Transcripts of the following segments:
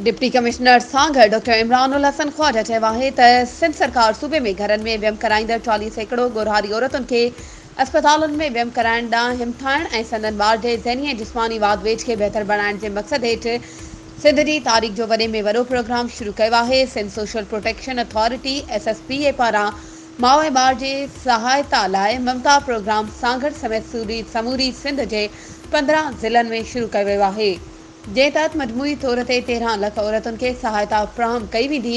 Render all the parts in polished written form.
Deputy commissioner Sanghar doctor Imran ul Hassan Khawaja چيو آهي ته سنڌ سرڪار صوبي ۾ گهرن ۾ ويم ڪرائيندڙ 40% ڳورهاري عورتن کي اسپتالن ۾ ويم ڪرائڻ ڏانهن همٿائڻ ۽ سندن ٻار جي ذهني ۽ جسماني واڌ ويجهه کي بهتر بڻائڻ جي مقصد هيٺ سنڌ جي تاريخ جو وڏي ۾ وڏو پروگرام شروع ڪيو آهي. Sindh social protection authority, S S P اي، پاران ماء ۽ ٻار جي سهائتا لاء ممتا پروگرام سانگهڙ سميت سموري سنڌ جي 15 ضلعن ۾ شروع ڪيو ويو آهي، جنهن تحت مجموعي طور تي 13 لک عورتن کي سهائتا فراهم ڪئي ويندي.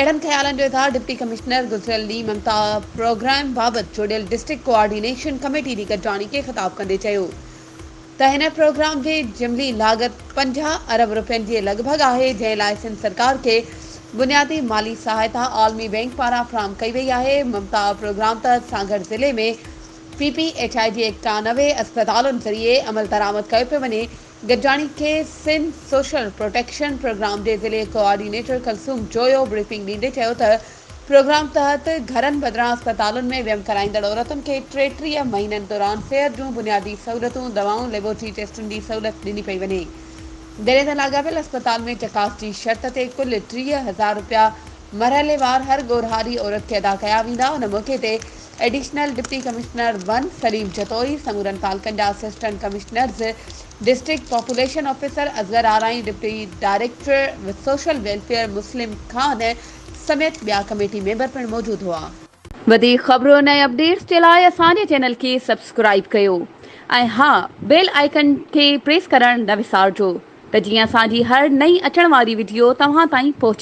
اهڙن خيالن جو اظهار ڊپٽي ڪمشنر گذريل ڏينهن ممتا پروگرام بابت جوڙيل ڊسٽرڪٽ ڪوآرڊينيشن ڪميٽي جي گڏجاڻي کي خطاب ڪندي چيو. ته هن پروگرام جي جملي لاڳت 50 ارب رپين جي لڳ ڀڳ آهي، جنهن لاء سنڌ سرڪار کي بنيادي مالي سهائتا عالمي بئنڪ پاران فراهم ڪئي وئي آهي. ممتا پروگرام تحت سانگهڙ ضلعي ۾ پي پي ايڇ I جي 91 اسپتالن ذريعي عملدرآمد ڪيو پيو وڃي. گڏجاڻي کي سنڌ سوشل پروٽيڪشن پروگرام جي ضلعي ڪوآرڊينيٽر ڪلثوم جويو بريفنگ ڏيندي چيو ته پروگرام تحت گهرن بدران اسپتالن ۾ ويم ڪرائيندڙ عورتن کي 33 مهينن دوران صحت جون بنيادي سهولتون، دوائون، ليبارٽري ٽيسٽن جي سهولت ڏني پئي وڃي. جڏهن ته لاڳاپيل اسپتال ۾ چڪاس جي شرط تي ڪل 30,000 رپيا مرحليوار هر ڳورهاري عورت کي ادا ڪيا ويندا. ان موقعي تي additional deputy commissioner one Saleem Jatoi, سمورن تعلقن جا assistant commissioners, district population officer Asghar Arain, deputy director social welfare Muslim Khan سميت ٻيا ڪميٽي ميمبر پڻ موجود هئا. وڌيڪ خبرن ۽ اپڊيٽس جي لاء اسان جي چينل کي سبسڪرائيب ڪيو ۽ ها بيل آئيڪن کي پريس ڪرڻ نه وسارجو ته جيئن اسان جي هر نئين اچڻ واري وڊيو توهان تائين پهچي.